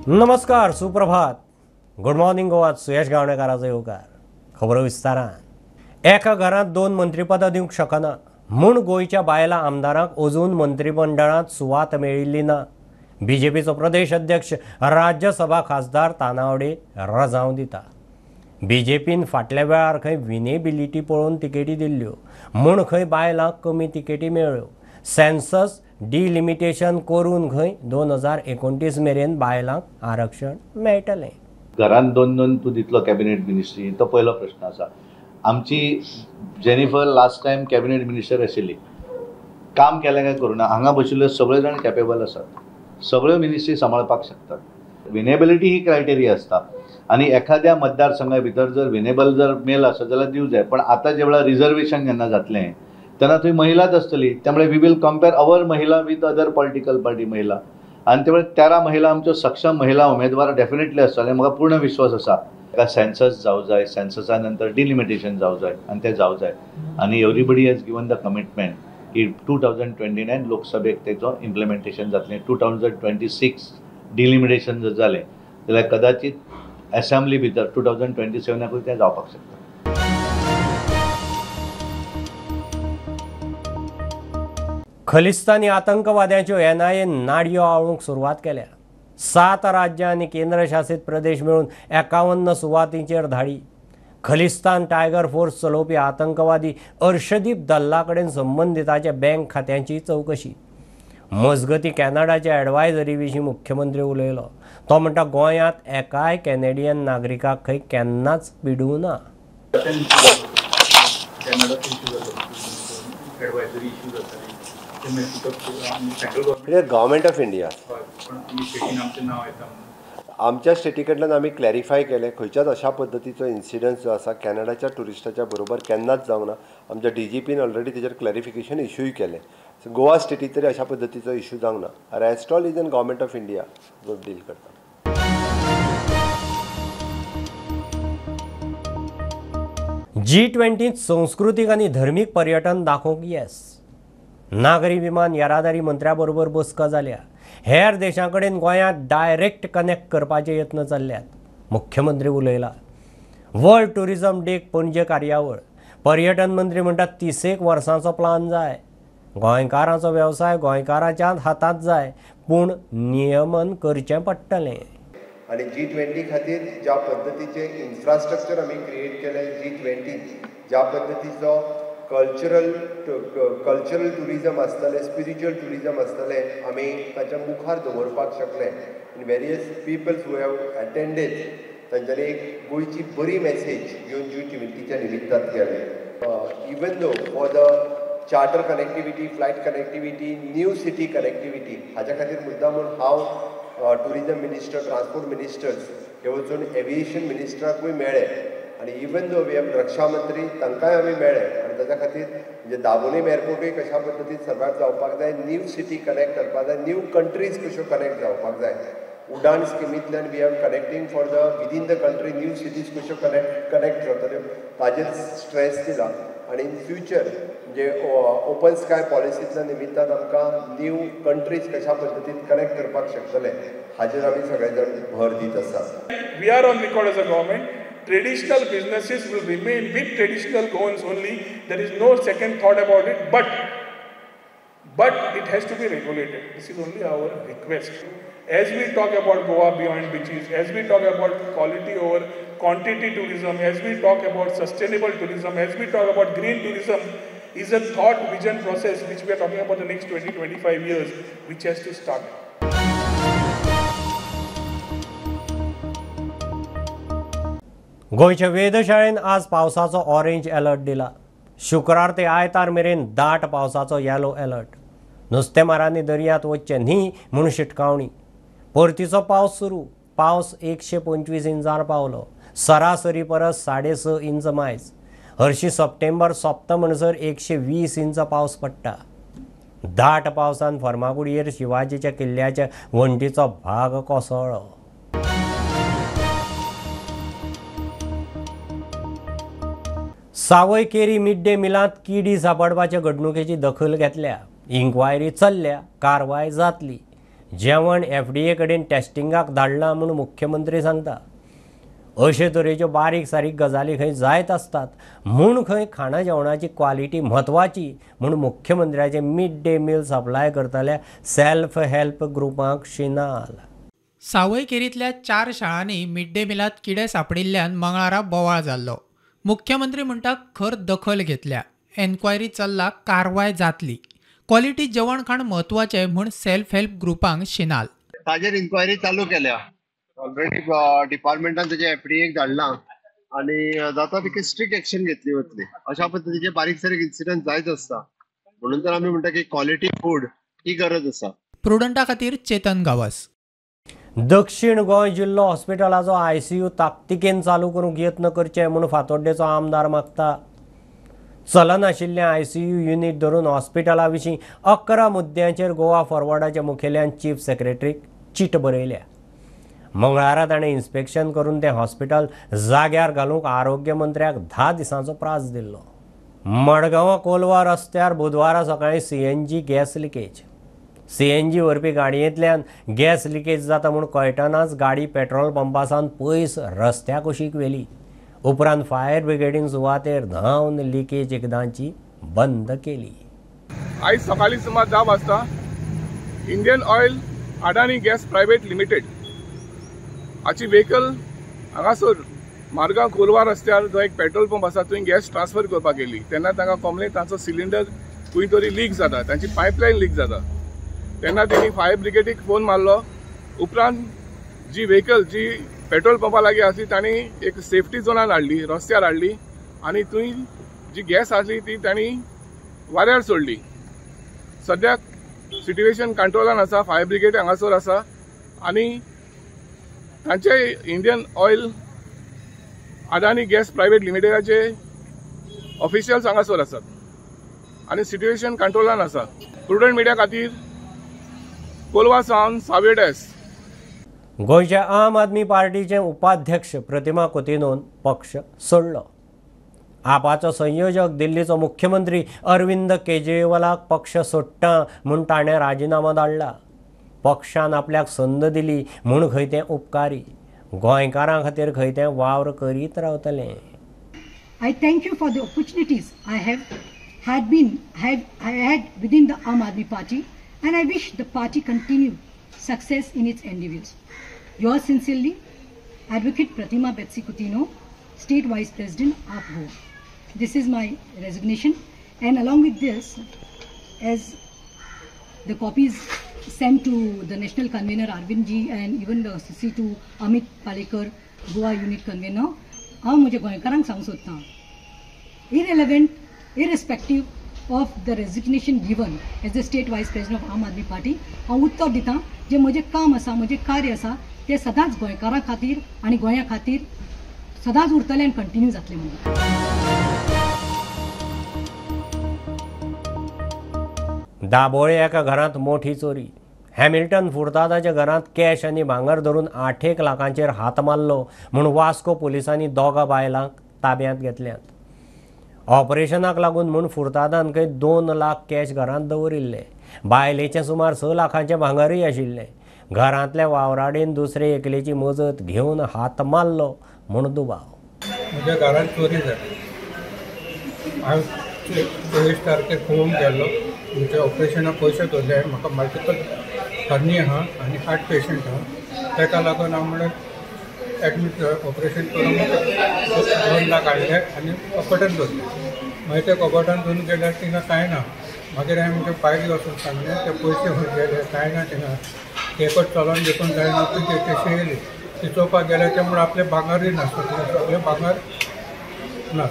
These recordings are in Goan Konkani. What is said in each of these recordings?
नमस्कार, सुप्रभात, गुड मॉर्निंग गोवा. सुयश गावणेकाराचो येवकार. खबरो विस्तारान. एका घरांत दोन मंत्रीपदां दिवंक शकना म्हूण गोंयच्या बायलां आमदारांक अजून मंत्रीमंडळांत सुवात मेळिल्ली ना. बीजेपीचो प्रदेश अध्यक्ष राज्यसभा खासदार तानावडे रजांव दिता. बीजेपीन फाटल्या वेळार खंय विनेबिलिटी पळोवन तिकेटी दिल्ल्यो म्हूण खंय बायलांक कमी तिकेटी मेळ्ळ्यो. सेन्सस डिलिमिटेशन करून खंय 2029 मेरेन बायलांक आरक्षण मेळटलें. घरान दोन दोन तूं दितलो कॅबिनेट मिनिस्ट्री, तो पयलो प्रश्न आसा. आमची Jennifer last time cabinet minister आशिल्ली, काम केलें काय करूं ना. हांगा बशिल्ले सगळे जाण कॅपेबल आसात, सगळ्यो मिनिस्ट्री सांबाळपाक शकतात. विनेबिलिटी ही क्रायटेरिया आसता आनी एखाद्या मतदारसंघा भितर जर विनेबल जर मेल आसत जाल्यार दिवं जाय. पण आतां जे वेळार रिजर्वेशन जेन्ना जातलें तेन्ना थंय महिलाच आसतली, त्यामुळे we will compare our महिला विथ अदर पॉलिटिकल पार्टी महिला. आनी त्यामुळे 13 महिला आमच्यो सक्षम महिला उमेदवार डेफिनेटली आसतले, म्हाका पूर्ण विश्वास आसा. ताका सेन्सस जावं जाय, सेन्ससा नंतर डिलिमिटेशन जावं जाय आनी तें जावं जाय. आनी everybody has given the commitment की 2029 लोकसभेक तेचो इम्प्लिमेंटेशन जातलें. 2026 डिलिमिटेशन जर जालें जाल्यार कदाचित एसेंब्ली भितर 2027 तें जावपाक शकता. खलिस्तानी आतंकवाद्यांच्यो एनआयए नाडयो आवळूंक सुरवात केल्या. 7 राज्यां आनी केंद्रशासीत प्रदेश मेळून 51 सुवातींचेर धाडी. खलिस्तान टायगर फोर्स चलोवपी आतंकवादी अर्शदीप दल्ला कडेन संबंदिताच्या बँक खात्यांची चवकशी. मजगती कॅनडाच्या एडवायजरी विशीं मुख्यमंत्री उलयलो. तो म्हणटा गोंयांत एकाय कॅनेडियन नागरिकाक खंय केन्नाच पिडूं ना. गव्हर्मेंट ऑफ इंडिया आमच्या स्टेटी कडल्यान आमी क्लॅरिफाय केलें, खंयच्याच अशा पद्दतीचो इन्सिडंट जो आसा कॅनडाच्या ट्युरिस्टाच्या बरोबर केन्नाच जावंक ना. आमच्या डीजीपीन ऑलरेडी तेजेर क्लॅरिफिकेशन इशूय केलें. सो गोवा स्टेटी तरी अशा पद्दतीचो इशू जावंक ना. Rest all is in government of India जो डील करता. G20 संस्कृतीक आनी धर्मीक पर्यटन दाखोवंक येस. नागरी विमान येरादारी मंत्र्या बरोबर बसका जाल्या. हेर देशां कडेन गोंयांत डायरेक्ट कनेक्ट करपाचे यत्न चल्ल्यात. मुख्यमंत्री उलयला. वर्ल्ड ट्युरिझम डेक पणजे कार्यावळ. पर्यटन मंत्री म्हणटा 30 वर्सांचो प्लान जाय. गोंयकारांचो वेवसाय गोंयकारांच्या हातांत जाय, पूण नियमन करचें पडटलें. आनी G20 खातीर ज्या पद्दतीचें इन्फ्रास्ट्रक्चर आमी क्रिएट केलें, G20 ज्या पद्दतीचो कल्चरल ट्युरिजम आसतलें, स्पिरिच्युअल ट्युरिजम आसतलें, आमी ताच्या मुखार दवरपाक शकले. आनी various peoples who have attended तांच्यांनी एक गोंयची बरी मॅसेज घेवन G20च्या निमित्तान गेले. Even though for the charter connectivity, flight connectivity, new city connectivity हाज्या खातीर मुद्दाम म्हूण हांव टुरिजम मिनिस्टर, ट्रान्सपोर्ट मिनिस्टर्स हे वचून एविएशन मिनिस्टराकूय मेळ्ळे. आनी इवन दो we have रक्षा मंत्री तांकांय आमी मेळ्ळे. आनी ताच्या खातीर म्हणजे दाबोलीम एअरपोर्टूय कशा पद्दतीन सर्वायव जावपाक जाय, न्यू सिटी कनेक्ट करपाक जाय, न्यू कंट्रीज कश्यो कनेक्ट जावपाक जाय. उडान स्किमींतल्यान we have connecting for the within the country new cities कश्यो कनेक्ट जातल्यो ताजेर स्ट्रेस दिला. आनी इन फ्युचर म्हणजे ओपन स्काय पॉलिसींतल्या निमित्तान आमकां न्यू कंट्रीज कशा पद्दतीन कनेक्ट करपाक शकतले हाजेर आमी सगळे जाण भर दीत आसात. We are on record as a government. Traditional businesses will remain with traditional goans only. There is no second thought about it, but it has to be regulated. This is only our request. As we talk about Goa beyond beaches, as we talk about quality over quantity tourism, as we talk about sustainable tourism, as we talk about green tourism, is a thought vision process which we are talking about the next 20-25 years, which has to start. गोंयच्या वेधशाळेन आज पावसाचो ऑरेंज अलर्ट दिला. शुक्रार ते आयतार मेरेन दाट पावसाचो येलो अलर्ट. नुस्तेमारांनी दर्यांत वचचें न्ही म्हूण शिटकावणी. परतीचो पावस सुरू. पावस 125 इंचार पावलो. सरासरी परस 6.5 इंच मायज. हरशीं सप्टेंबर सोंपता म्हणसर 120 इंच पावस पडटा. दाट पावसान फर्मागुडयेर शिवाजीच्या किल्ल्याच्या वण्टीचो भाग कोसळ्ळो. सावय केरी मिड डे मिलांत किडी सापडपाच्या घडणुकेची दखल घेतल्या. इन्क्वायरी चल्ल्या, कारवाय जातली. जेवण FDA कडेन टेस्टिंगाक धाडलां म्हूण मुख्यमंत्री सांगता. अशे तरेच्यो बारीक सारीक गजाली खंय जायत आसतात म्हूण खंय खाणा जेवणाची क्वालिटी म्हत्वाची म्हूण मुख्यमंत्र्याचे मिड डे मील सप्लाय करतल्या सेल्फ हेल्प ग्रुपांक शिनाल. सावयकेरींतल्या 4 शाळांनी मिड डे मिलांत किडे सापडिल्ल्यान मंगळारा बोवाळ जाल्लो. मुख्यमंत्री म्हणटा खर दखल घेतल्या, एन्क्वायरी चल्ला, कारवाय जातली. क्वॉलिटी जेवण खाण म्हत्वाचें म्हूण सेल्फ हेल्प ग्रुपांक शिनाल. ताजेर इन्क्वायरी चालू केल्या, ऑलरेडी डिपार्टमेंटान ताजे FDA धाडलां आनी जाता तितकी स्ट्रिक्ट एक्शन घेतली वतली. अशा पद्दतीचे बारीक सारीक इन्सिडंट जायत आसता, म्हणून तर आमी म्हणटा की क्वॉलिटी फूड ही गरज आसा. प्रुडंटा खातीर चेतन गावस. दक्षिण गोंय जिल्लो हॉस्पिटलाचो ICU ताकतिकेन चालू करूंक यत्न करचे म्हूण फातोड्डेचो आमदार मागता. चलनाशिल्लें ICU unit धरून हॉस्पिटला विशीं 11 मुद्द्यांचेर गोवा फॉरवर्डाच्या मुखेल्यान चीफ सेक्रेटरीक चीट बरयल्या. मंगळारा ताणें इन्स्पेक्शन करून तें हॉस्पिटल जाग्यार घालूंक आरोग्य मंत्र्याक 10 दिसांचो प्रास दिल्लो. मडगांवां कोलवा रस्त्यार बुधवारा सकाळीं CNG gas leakage. CNG व्हरपी गाडयेंतल्यान गॅस लिकेज जाता म्हूण कळटनाच गाडी पेट्रोल पंपा सावन पयस रस्त्या कुशीक व्हेली. उपरांत फायर ब्रिगेडीन सुवातेर धांवन लिकेज एकदांची बंद केली. आयज सकाळी सुमार 10 वाजता Indian Oil Adani gas private limited हाची व्हेकल हांगासर मार्गांव कोलवा रस्त्यार जो एक पेट्रोल पंप आसा थंय गॅस ट्रान्सफर करपाक गेली. तेन्ना तांकां कळ्ळें तांचो सिलिंडर खंय तरी लीक जाता, तांची पायपलायन लीक जाता. तेन्ना तेणी फायर ब्रिगेडीक फोन मारलो. उपरांत जी व्हेकल जी पेट्रोल पंपा लागीं आसली तांणी एक सेफ्टी झोनान हाडली, रस्त्यार हाडली आनी थंय जी गॅस आसली ती तांणी वाऱ्यार सोडली. सद्याक सिट्युएशन कंट्रोलान आसा, फायर ब्रिगेड हांगासर आसा आनी तांचे Indian Oil Adani gas private लिमिटेडाचे ऑफिशियल्स हांगासर आसात आनी सिट्युएशन कंट्रोलान आसा. प्रुडंट मिडिया खातीर कोलवा सावन सावय डेस्क. गोंयच्या आम आदमी पार्टीचे उपाध्यक्ष प्रतिमा कुतिन्होन पक्ष सोडलो. आपाचो संयोजक दिल्लीचो मुख्यमंत्री अरविंद केजरीवालाक पक्ष सोडटा म्हूण ताणें राजिनामो धाडला. पक्षान आपल्याक संद दिली म्हूण खंय तें उपकारी, गोंयकारां खातीर खंय तें वावर करीत रावतलें. I thank you for the opportunities I have had within the Aam Aadmi Party and I wish the party continue success in its endeavours. Yours sincerely, Advocate Pratima Betsy Coutinho, State Vice President, AAP Goa. This is my resignation, and along with this, as the copies sent to the National Convener Arvind Ji and even the CC to Amit Palekar, Goa Unit Convener, हांव म्हज्या गोंयकारांक सांगूंक सोदतां, irrelevant, irrespective of the resignation given as the State Vice President of Aam Aadmi Party, हांव उत्तर दितां जें म्हजें काम आसा, म्हजें कार्य आसा तें सदांच गोंयकारां खातीर आनी गोंया खातीर सदांच उरतलें आनी कंटिन्यू जातलें म्हणून. दाबोळे एका घरांत मोठी चोरी. हॅमिल्टन फुर्तादाच्या घरांत कॅश आनी भांगर धरून 8 लाखांचेर हात मारलो म्हूण वास्को पुलिसांनी 2 बायलांक ताब्यांत घेतल्यात. ऑपरेशनाक लागून म्हूण फुर्तादान खंय 2 लाख कॅश घरांत दवरिल्ले. बायलेचें सुमार 6 लाखांचें भांगरूय आशिल्लें. घरांतल्या वावराडेन दुसरे एकलेची मजत घेवन हात मारलो म्हूण दुबाव. म्हज्या घरांत चोरी जाली. हांव 24 तारखेर पळोवंक गेल्लो. म्हज्या ऑपरेशनाक पयशे दवरले. म्हाका मल्टिपल हर्नी आहा आनी हार्ट पेशंट आहा, ताका लागून हांव म्हणल्यार एडमीट ऑपरेशन करून 2 लाख हाडले आनी कपटान दवरले. मागीर ते कपटान दवरून गेल्यार थिंगा कांय ना. मागीर हांवें म्हज्या बायलेक वचून सांगलें, ते पयशे खंय गेले, कांय ना थिंगा. एकच चलोन देखून जायना, ती तशी येयली. ती चोवपाक गेल्यार ते म्हूण आपलें भांगरूय नासता, सगळें भांगर ना.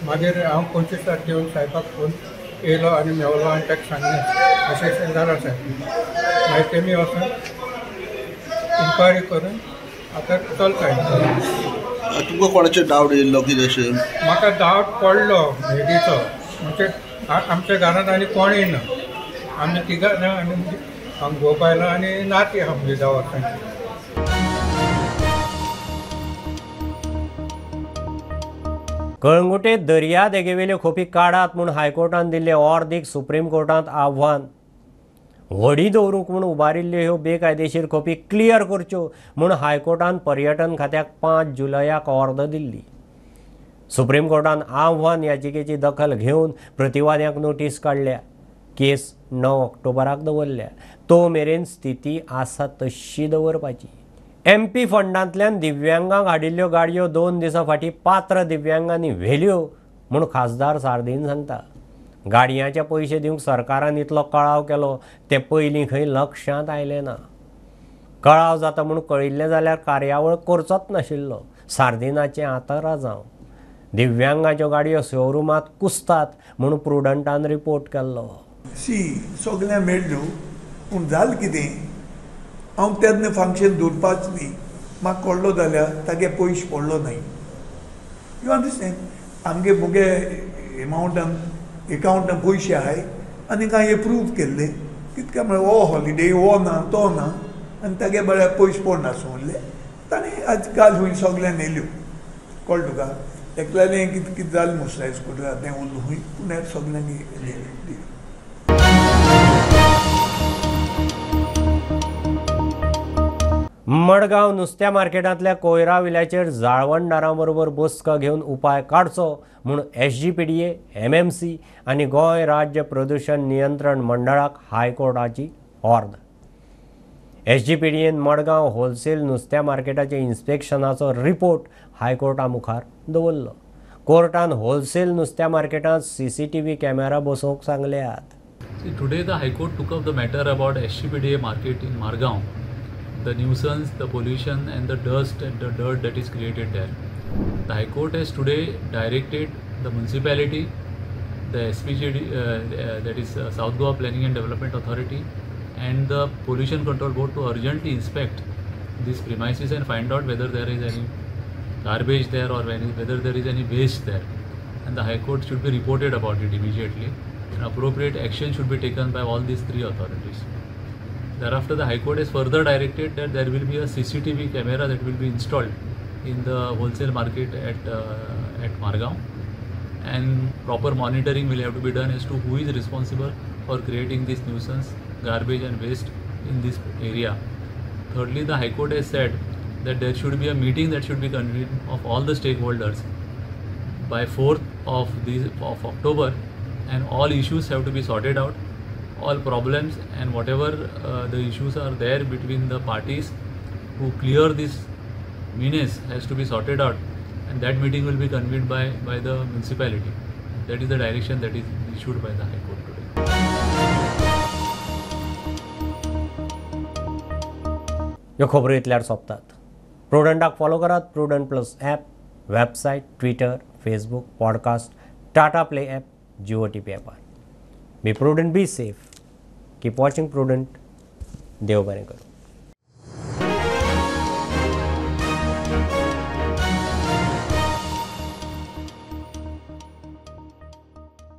मागीर हांव 25 तारखे येवन सायबाक फोन येयलो आनी मेवलो आनी ताका सांगलें अशें अशें जालां सायब. मागीर तेमी वचून इन्क्वायरी करून आतां चलता. तुमकां कोणाचेर डावट येयल्लो कितें अशें? म्हाका डावट पडलो लेडीचो, म्हणजे आमच्या घरांत आनी कोण येयना, आमी तिगां ना आनी हांव घोव बायलां आनी नाती आहा म्हजी 10 वर्सांची. कळंगुटे दर्यादेगेवेल्यो खोपी काडात म्हूण हायकोर्टान दिल्ले ऑर्दीक सुप्रीम कोर्टांत आव्हान. व्हडी दवरूंक म्हूण उबारिल्ल्यो ह्यो बेकायदेशीर खोपी क्लियर करच्यो म्हूण हायकोर्टान पर्यटन खात्याक 5 जुलयाक ऑर्द दिल्ली. सुप्रीम कोर्टान आव्हान याचिकेची दखल घेवन प्रतिवाद्यांक नोटीस काडल्या. केस 9 ऑक्टोबराक दवरल्या. तो मेरेन स्थिती आसा तशी दवरपाची. एमपी फंडांतल्यान दिव्यांगांक हाडिल्ल्यो गाडयो 2 दिसां फाटीं पात्र दिव्यांगांनी व्हेल्यो म्हूण खासदार सार्दीन सांगता. गाडयांचे पयशे दिवंक सरकारान इतलो कळाव केलो तें पयलीं खंय लक्षांत आयलें ना. कळाव जाता म्हूण कळिल्लें जाल्यार कार्यावळ करचोच नाशिल्लो. सार्दिनाचें आतां राजांव. दिव्यांगाच्यो गाडयो शोरुमांत कुसतात म्हूण प्रुडंटान रिपोर्ट केल्लो. सी सगळ्यांक मेळ्ळ्यो पूण जालें कितें, हांव तेन्ना फंक्शन दवरपाच न्ही. म्हाका कळ्ळो जाल्यार तागे पयशे पडलो न्हय. You understand. आमगे मुगे एमावंटान एकावंटान पयशे आहाय आनी कांय एप्रूव केल्ले कितके म्हळ्यार हो हॉलिडे हो ना तो ना आनी तागे बऱ्या पयशे पडनासूं उरले. ताणें आज काल खंय सगळ्यांक व्हेल्यो. कळ्ळें तुका. एकल्यालें कितें कितें जालें मुसराय स्कुटरार तें उरलें खंय पूण हेर सगळ्यांक दिलें. मडगांव नुस्त्या मार्केटांतल्या कोयरा विल्याचेर जाळवणदारां बरोबर बसका घेवन उपाय काडचो म्हूण SGPDA, MMC आनी गोंय राज्य प्रदूशण नियंत्रण मंडळाक हायकोर्टाची ऑर्द. SGPDAन मडगांव होलसेल नुस्त्या मार्केटाच्या इन्स्पेक्शनाचो रिपोर्ट हायकोर्टा मुखार दवरलो. कोर्टान होलसेल नुस्त्या मार्केटांत CCTV camera बसोवंक सांगल्यात. Today the High Court took up the matter about SGPDA market in Margao. The nuisance, the pollution and the dust and the dirt that is created there. The High Court has today directed the municipality, the SPGD, that is South Goa Planning and Development Authority, and the Pollution Control Board to urgently inspect these premises and find out whether there is any garbage there or whether there is any waste there. And the High Court should be reported about it immediately, and appropriate action should be taken by all these three authorities. Thereafter, the High Court has further directed that there will be a CCTV camera that will be installed in the wholesale market at Margao, and proper monitoring will have to be done as to who is responsible for creating this nuisance, garbage and waste in this area. Thirdly, the High Court has said that there should be a meeting that should be convened of all the stakeholders by 4th of October, and all issues have to be sorted out. All problems and whatever the issues are there between the parties who clear this menace has to be sorted out, and that meeting will be convened by the municipality. That is the direction that is issued by the High Court today. ह्यो खबरो इतल्यार सोंपतात. प्रुडंटाक फॉलो करात. Prudent plus app, website, Twitter, Facebook, podcast, Tata Play app, Jio TV ॲपार. Be prudent, be safe. Keep watching Prudent. देव बरें करूं.